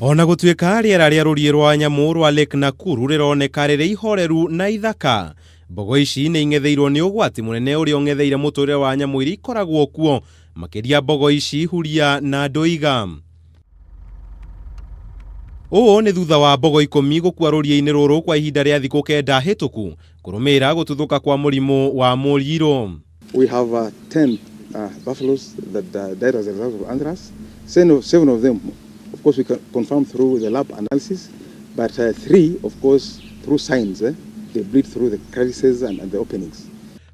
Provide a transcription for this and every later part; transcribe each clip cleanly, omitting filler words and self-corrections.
Ona gũtuĩka rĩera rĩa rũriĩ rwa nyamũ rwa Lake Nakuru rĩroneka rĩrĩ ihoreru na ithaka, mbogo ici nĩ ing'etheirwo nĩ ũgwati mũnene ũrĩa ũng'etheire mũtũrĩre wa nyamũ iria ikoragwo kuo, makĩria mbogo ici, huria na ndũiga. Ũũ nĩ thutha wa mbogo 10 gũkua rũriĩ-inĩ rũrũ kwa ihinda rĩa thikũ 9 hĩtũku kũrũmĩrĩra gũtuthũka kwa mũrimũ wa mũrirũ. We have 10 buffaloes that died as a result of anthrax. Seven of them, of course, we can confirm through the lab analysis, but three, of course, through signs. They bleed through the crevices and the openings.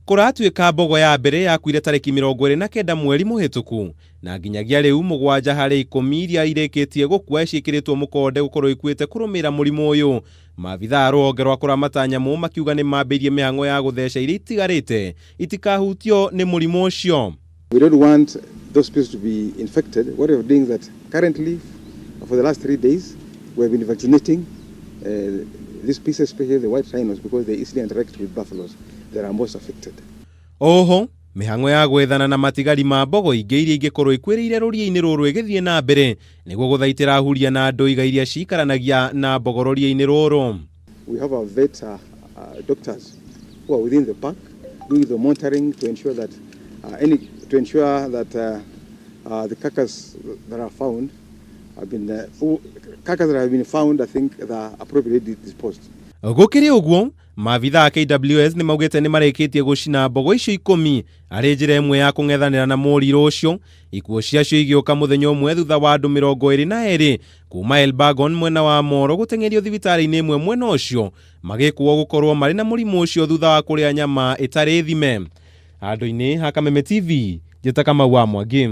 Kũratuĩka mbogo ya mbere yakuire tarĩki 29 mweri mũhĩtũku, na nginyagia rĩu 7 harĩ 10 iria irĩkĩtie gũkua ciĩkĩrĩtwo mũkonde gũkorwo ikuĩte kũrũmĩrĩra mũrimũ ũyũ. Maabithaa a rũhonge rwa kũramata nyamũ makiuga nĩ mambĩrĩirie mĩhang'o ya gũtheca iria itigarĩte itikahutio nĩ mũrimũ ũcio. We don't want those people to be infected. What we are doing is that currently, for the last 3 days, we have been vaccinating these pieces, especially the white rhinos, because they easily interact with buffaloes that are most affected. Oho mĩhang'o ya gwethana na matigari ma mbogo ingĩ iria ingĩkorwo ikuĩrĩire rũriĩ-inĩ rũrũ ĩgĩthiĩ na mbere nĩguo gũthaitĩra huria na ndũiga iria cikaranagia na mbogo rũriĩ-inĩ rũrũ. We have our vet doctors who are within the park doing the monitoring to ensure that the carcass that are found have been carcass that have been found, I think, they are appropriately disposed. Gũkĩrĩ ũguo, maabithaa a KWS nĩ maugĩte nĩ marĩkĩtie gũcina mbogo icio 10 arĩ njĩra ĩmwe ya kũng'ethanĩra na mũrirũ ũcio. Ikuũ ciacio igĩũka mũthenya ũmwe thutha wa andũ 22 kuma Elbagon mwena wa Moro gũteng'erio thibitarĩ-inĩ ĩmwe mwena ũcio magĩkuo gũkorwo marĩ na mũrimũ ũcio thutha wa kũrĩa nyama ĩtarĩ thime. Handũ-inĩ ha Kameme TV, njĩta Kamau wa Mwangi.